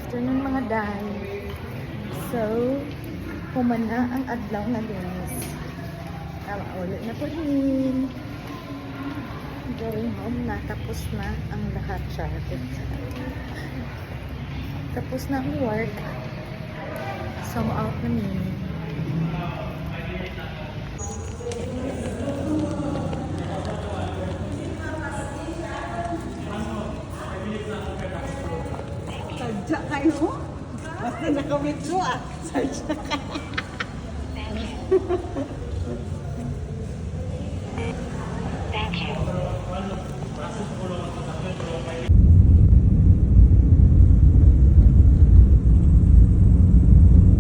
Afternoon, mga day. So, human na ang adlaw nga Lunes. Tama, uli na po rin. Going home na. Tapos na ang lahat. Charot. Tapos na ang work. So, out na mi. Sadya kayo? Basta naka-withdraw ah. Sadya kayo.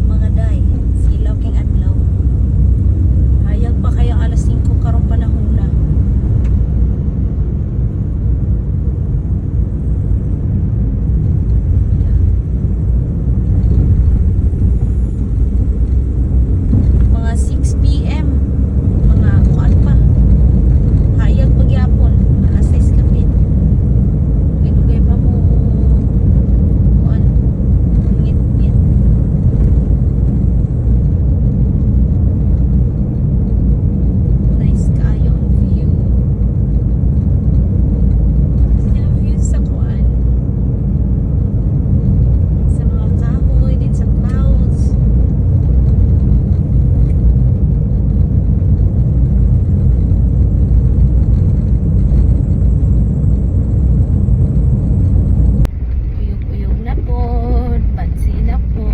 Mga day, silaw king adlaw. Hayag pa kaya alas 5 karong panahon na. Mga 6 p.m. Mga kuan pa. Hayag pagyapon, alas 6 kapin. Dugay pa mo kuan. Ngit-ngit. Nice kaayo ang view. Ang view sa kuan. Sa mga kahoy, din sa clouds. Uyog-uyog na po. Bansi na po.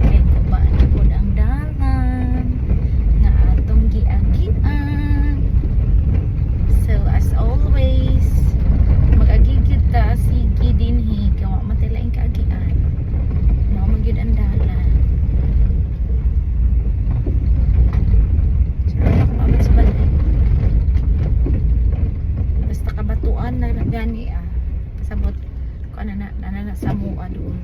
Kay kubaan na po ang dalan nga atong giagian. So, as always, mag-agigid ta, sige dinhi, kay wa man tay laing kaagian. Mao man gyud ang dalan. Sure na maabot sa balay. Basta kabatuan na gani ah. Pasabot ko ano na na, na, na sa mua doon.